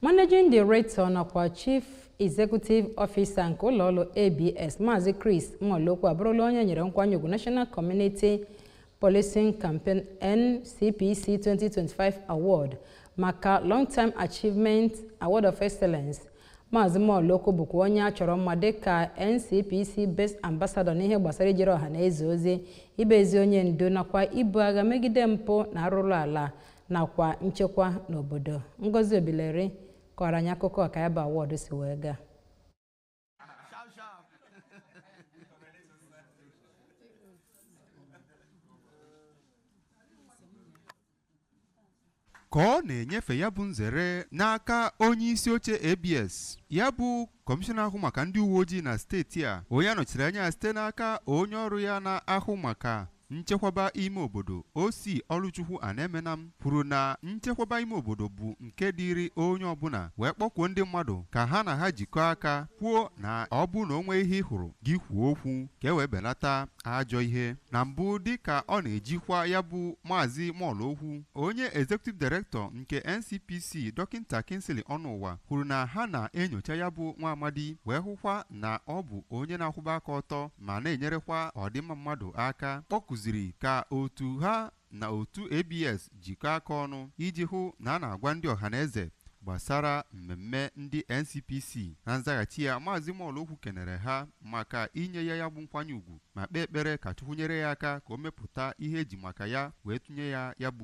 Managing Director nakwa Chief Executive Officer nke ụlọọrụ ABS, Maazị Chris Mmolokwu, abụrụla onye nyere nkwanye ugwu National Community Policing Campaign NCPC 2025 Award maka Longtime Achievement Award of Excellence. Maazị Mmolokwu bụkwa onye a chọrọ mma dịka NCPC Best Ambassador n'ihe gbasara ijere ọha na eze ozi, ibe ezi onye ndu nakwa ibu agha megide mpụ na arụrụ ala nakwa nchekwa n'obodo. Ngozi Obileri kọrọ anyị akụkọ ka ya bụ awọdụ si wee gaa. Ka ọ na-enyefe ya bụ nzere n'aka onye isi oche ABS, ya bụ kọmishọna ahụ maka ndị uwe ojii na steeti a, onye a nọchiri anya site n'aka onye ọrụ ya na-ahụ maka nchekwaba ime obodo, osi Ọlụchukwu Anaemenam, kwuru na nchekwaba ime obodo bụ nke dịịrị onye ọbụla, wee kpọkwuo ndị mmadụ ka ha na ha jikọọ aka kwuo na ọ bụ na o nwee ihe ị hụrụ gị kwuo okwu ka e wee belata ajọ ihe. Na mbụ, dịka ọ na-ejikwa ya bụ Maazị Molokwu, onye Executive Director nke NCPC, Dọkịta Kingsley Ọnụụwa, kwuru na ha na-enyocha ya bụ nwa amadi wee hụkwa na ọ bụ onye na-akwụba aka ọtọ ma na-enyerekwa ọdịmma mmadụ aka. Kpọkụziri ka otu ha na otu ABS jikọọ aka ọnụ iji hụ na a na-agwa ndị ọhaneze gbasara mmemme ndị NCPC. Na nzaghachi ya, Maazị Molokwu kenere ha maka inye ya ya bụ nkwanye ugwu ma kpee ekpere ka Chukwu nyere ya aka ka o mepụta ihe eji maka ya wee tụnye ya ya bụ.